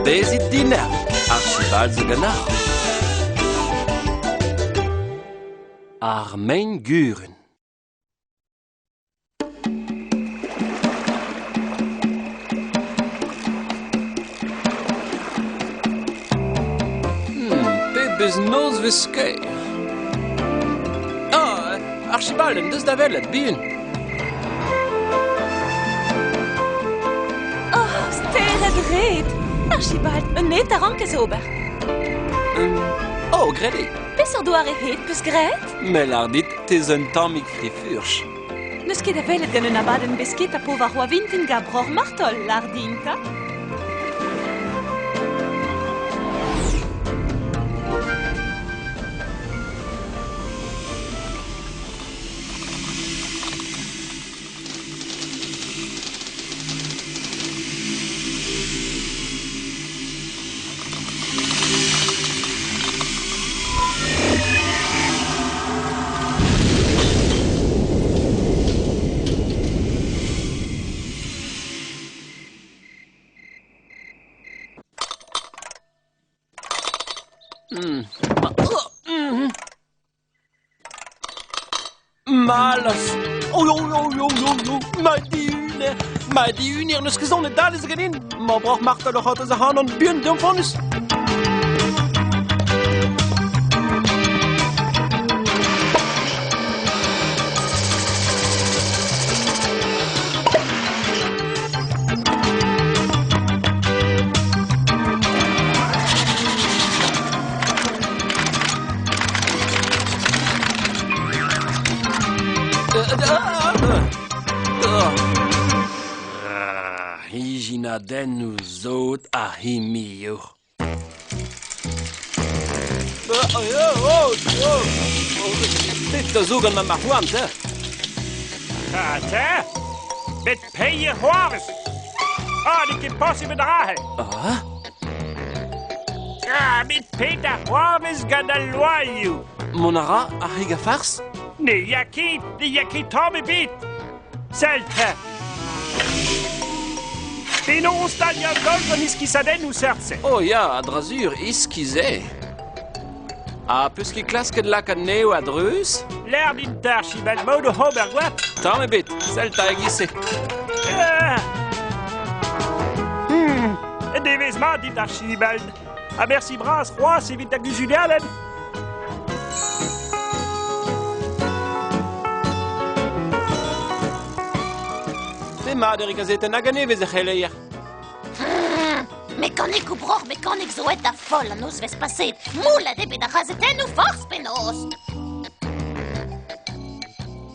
Bezit dinec'h, Archibald zo ganeoc'h. Ar mein-gurun. Pebezh nozvezh kaer! Ah, Archibald, en deus da welet, bihan. Oh, stered red! Archibald, un het a rankez ober. Oh, graet eo. Peseurt doare het 'peus graet? Me lâr dit, te zo un tammig fri-furch. N'eus ket da welet gant un abadenn besketa po war vintin gant broc'h Martol, lâr din 'ta. Mallozh! Oh, oh, oh, oh, oh, oh, ma dihuner! Ma dihuner n'eus ket sonet dalez ganin! Ma broc'h Martha oc'h eus ac'hanon buan deomp fonnus! Ijinadennoù sot ar c'himiour. Petra zo gant ma marc'h-houarn, te? Ha te? Bet peilh c'hoarvez? Ah, n'eo ket posibl dra-se. Ah? Ah, met petra c'hoarvez gant al loaioù? Mont a ra ar c'hig a fars? Ne ya ket, ne ya ket tamm ebet. Sell te. Penaos staliañ holl gant iskisadennoù seurt-se? Oh ya, a-dra-sur, iskis eo. Ha peus ket klasket lakaat anezho a-dreuz? Lec'h din 'ta, Archibald, 'maout oc'h ober gwa? Tamm ebet, sell 'ta e-giz-se. Ah. Hmm, devezh mat dit, Archibald. Ha mersi bras c'hoazh evit da guzuliadenn. Demat, Erik Azetenn, hag a-nevez e c'heleier. Mekanikoù broc'h mekanik zo aet da foll an nozvezh paseet. Moullet eo bet ar c'hazetennoù forzh penaos.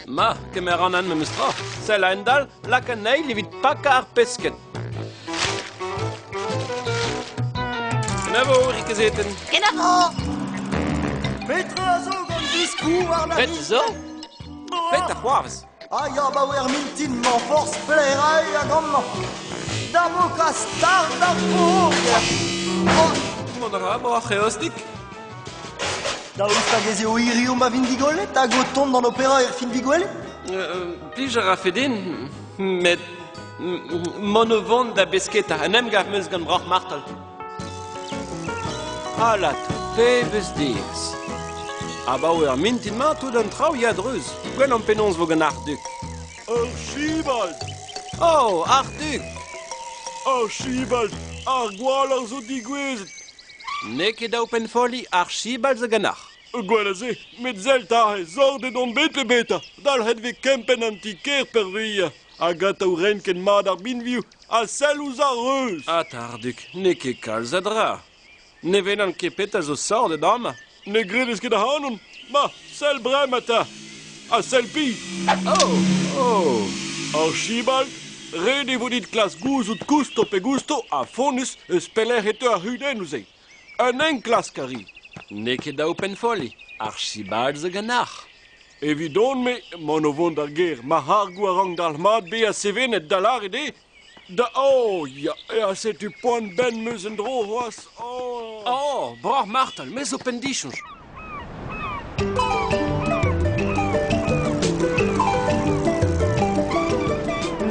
Ma, kemer an anv memes tra. Sell a-hend-all, lak an eil evit pakañ ar pesked. Kenavo, Erik Azetenn. Kenavo! Petra a zo gant diskoù war la Petra zo? Petra c'hoarvez? Ah ya, 'baoe ar mintin-mañ forzh pelec'h hag amañ. Da bokañ start ar voger. Oh, mont a ra 'mañ ar c'heostig. Daoust hag ez eo hiriv ma vin digollet hag o tont d'an opera er fin digwelet? Plij a rafe din, met mont o vont da besketa. Un emgav 'm eus gant broc'h Martol. Alat, pebezh diaes. Abaoe ar mintin-mañ tout an traoù ya a-dreuz. Gwellomp penaos 'vo gant Arc'hdug. Archibald! Oh, Arc'hdug! Archibald, ar gwalleur zo degouezhet. N'eo ket dav pennfolliñ, Archibald zo ganeoc'h. Gwell a se, met sell 'ta, sordet on bet pe beta. Dalc'het 'vez kempenn an ti-kêr peurvuiañ. Hag atav renket mat ar binvioù ha sell ouzh ar reuz. Ha Tarduk, n'eo ket kalz a dra. Ne welan ket petra zo sordet amañ. Ne gredez ket ac'hanon? Ma, sell bremañ 'ta. Ha sell pizh. Oh, oh. Archibald, ret e vo dit klask gouzout kousto pe gousto ha fonnus eus pelec'h e teu ar c'hudennoù-se. Un enklask a ri. N'eo ket dav pennfolliñ. Archibald zo ganeoc'h. Evidon-me, emaon o vont d'ar gêr. Ma c'hargoù a rank dalc'hmat bezañ sevenet da lâret eo da oh ya, ha setu poan-benn 'm eus en-dro c'hoazh. Oh. Oh, broc'h Martel, me zo penn-disoñj.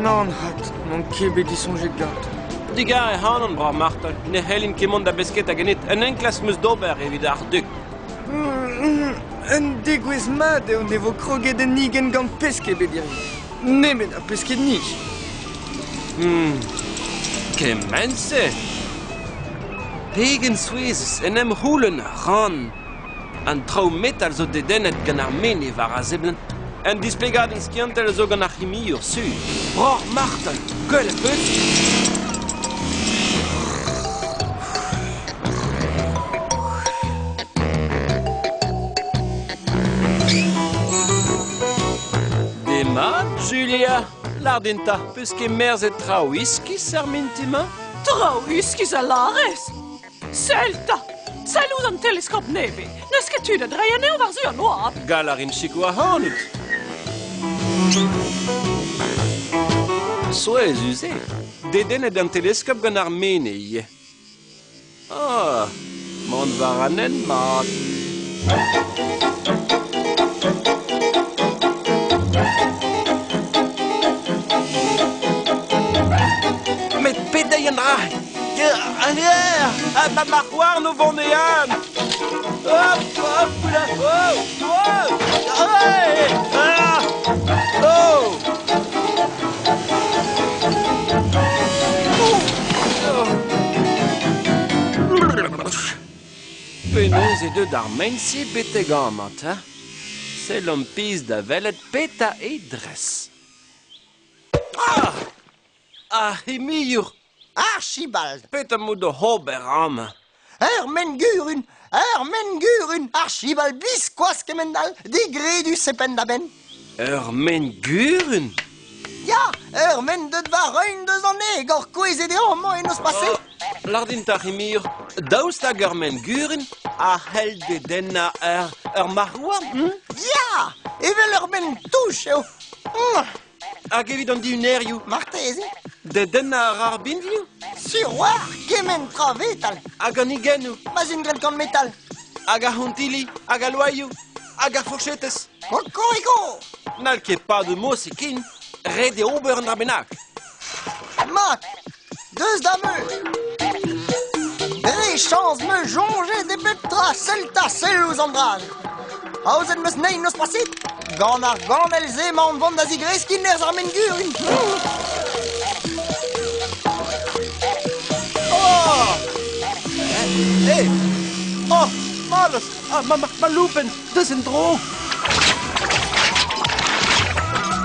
Nann 'vat, n'on ket bet disoñjet gantañ. Digarez ac'hanon, breur Martol, ne c'hellin ket mont da besketa ganit. Un enklask 'm eus d'ober evit ar duk. Un degouezh mat eo ne vo kroget en higenn gant pesk ebet hiziv. Nemet ar pesked-nij. Kement-se! Pegen souezhus en em c'houlenn a ran. An traoù metal zo dedennet gant ar mene war a seblant. Un displegadenn skiantel zo gant ar c'himiour sur. Broc'h Martin, gwelet 'peus? Demat, Julia. Lâr din 'ta, 'peus ket merzet traoù iskis er mintin-mañ? Traoù iskis a lârez? Sell 'ta! Sell ouzh an teleskop nevez! N'eus ket tu da dreiñ anezhañ war-zu an oabl! Gall a rin sikour ac'hanout. Souezhus eo. Dedennet an teleskop gant ar mene ivez. Ah, mont war an hent mat. Met pet an dra Ah, ma marc'h-houarn o vont e-unan Hop, hop, là, oh, oh, hey, ah, oh. Penaos eo deuet ar maen-se betek amañ 'ta? Sellomp pizh da welet petra eo dres. Ah! Ar c'himiour! Archibald! Petra 'maout oc'h ober amañ? Ur menn-gurun! Ur menn-gurun! Archibald biskoazh kement-all, digredus e penn-da-benn. Ur menn-gurun? Ya, ur menn deut war-eeun deus an egor kouezhet eo amañ en noz pase. Lâr din 'ta, c'himiour, daoust hag ur menn-gurun a c'hell dedennañ ur marc'h-houarn? Hm? Ya, evel ur menn-touch eo. Hag evit an dihunerioù? Marteze. Dedennañ a ra ar binvioù? Sur war kement tra vetal. Hag an higennoù? Ma 'z int graet gant metal. Hag ar c'hontilli? Hag al loaioù? Hag ar fourchetez? Kokoriko! N'hall ket padout mod-se ken. Ret eo ober un dra bennak. Mat, deus da meul. Dre chañs 'm eus soñjet e pep tra sell 'ta sell ouzh an dra. Aozet 'm eus anezhi noz paseet. Gant ar ganell-se emaon 'vont da zigreskiñ nerzh ar maen-gurun. Oh! Eh! Oh! Mallozh! Ah, ma, ma, ma loupenn! Deus en-dro!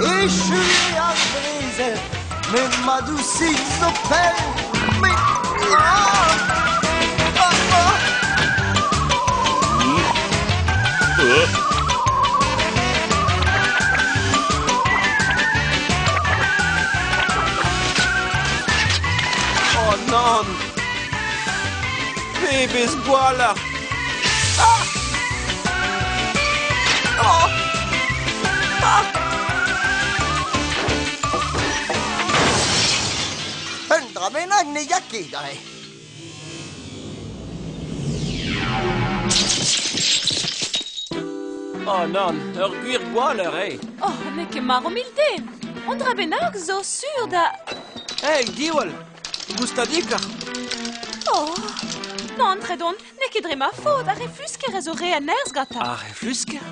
Echu eo ar brezel, met ma dousig zo pell. Met ah! Ah, ah! Oh nann! Pebezh gwalleur! Ah! Oh! Ah! Un dra bennak ne ya ket aze. Oh nann, ur gwir gwalleur eo. Oh, n'eo ket marv mil-den. Un dra bennak zo sur da... Hey, diwall! Goustadikoc'h. Oh, nann, Tredon, n'eo ket dre ma faot, ar reflusker a zo re a nerzh gantañ. Ar reflusker?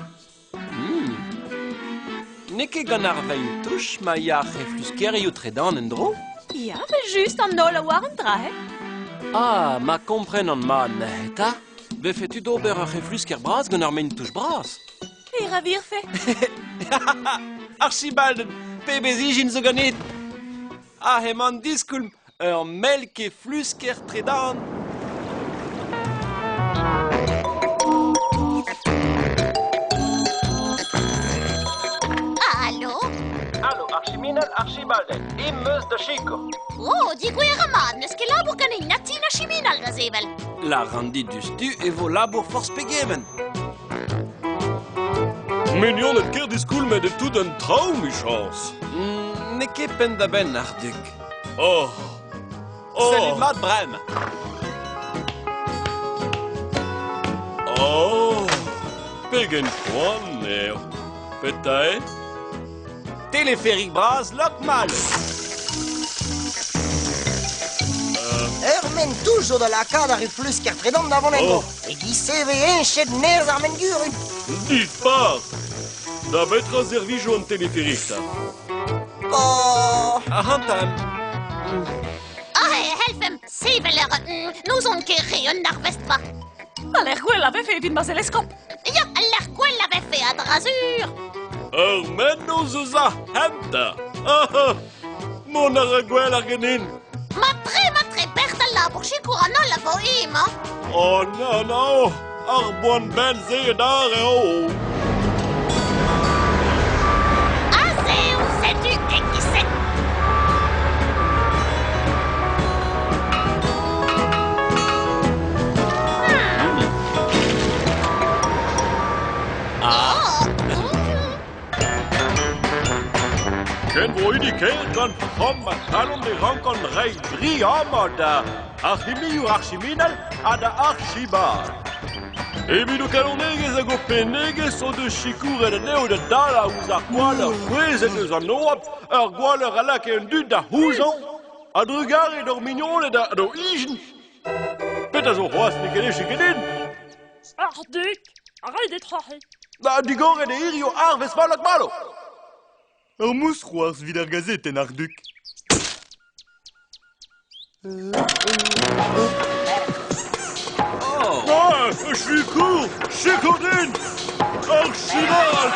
N'eo ket gant ar vein-touch ma ya ar c'hefluskerioù tredan en-dro? Ya, evel-just, an holl a oar an dra, eh? Ah, ma komprenan mat neuze 'ta. Vefe tu d'ober ur c'heflusker bras gant ur maen-touch bras? Petra 'virfe? Archibald, pebezh ijin zo ganit! Ah, emañ an diskoulm, ur mell keflusker tredan. Alo? Alo, Archiminal Archibaldet, em eus da sikour. Oh, digouezhañ mat, n'eus ket labour ganin na ti na chiminal da sevel. La randi diouzhtu e vo labour forzh pegement. Mignoned ker diskoulmet e tout an traoù, 'michañs. N'eo ket penn-da-benn, Arduk. Oh. Oh. Sellit mat bremañ. Oh. Pegen koant eo. Petra eo? Teleferik bras Lokmal. Ur maen-toull zo da lakaat ar flusker tredan da vont en-dro. Oh. E-giz-se e vez heñchet nerzh ar maen-gurun. Dispar! Da betra servijo an teleferik 'ta? Oh! Ac'hanta, Aze e c'hellfemp sevel ur... N'ouzon ket re un arvestva. Al lec'h gwell a vefe evit ma zeleskop. Ya, al lec'h gwell a vefe a-dra-sur. Ur mennozh eus ar c'hentañ! Ah, mont a ra gwell ar ganin! Mat-tre, mat-tre, bec'h d'al labour, sikour an holl a vo emañ. Oh non, non! Ar boan benn-se adarre, oh! Aze eo, setu e-giz-se. Kenvroidi ker gant from ha kalon e rankan reiñ bri amañ da arc'himioù ar chiminal ha da Archibald. Evit ho kalonegezh hag ho pennegezh o deus sikouret anezho da dalañ ouzh ar gwalleur kouezhet eus an oabl, ur gwalleur a lakae an dud da c'houzañv. A-drugarez d'hor mignoned ha d'o ijin. Petra zo c'hoazh n'eo ket echu ganin? Ar duk, ret eo troc'hiñ. Ba, digoret eo hiziv arvest Malo. Ur mousc'hoarzh evit ar gazetenn Arc'hduk. Oh! Sikour! Sikour din! Archibald!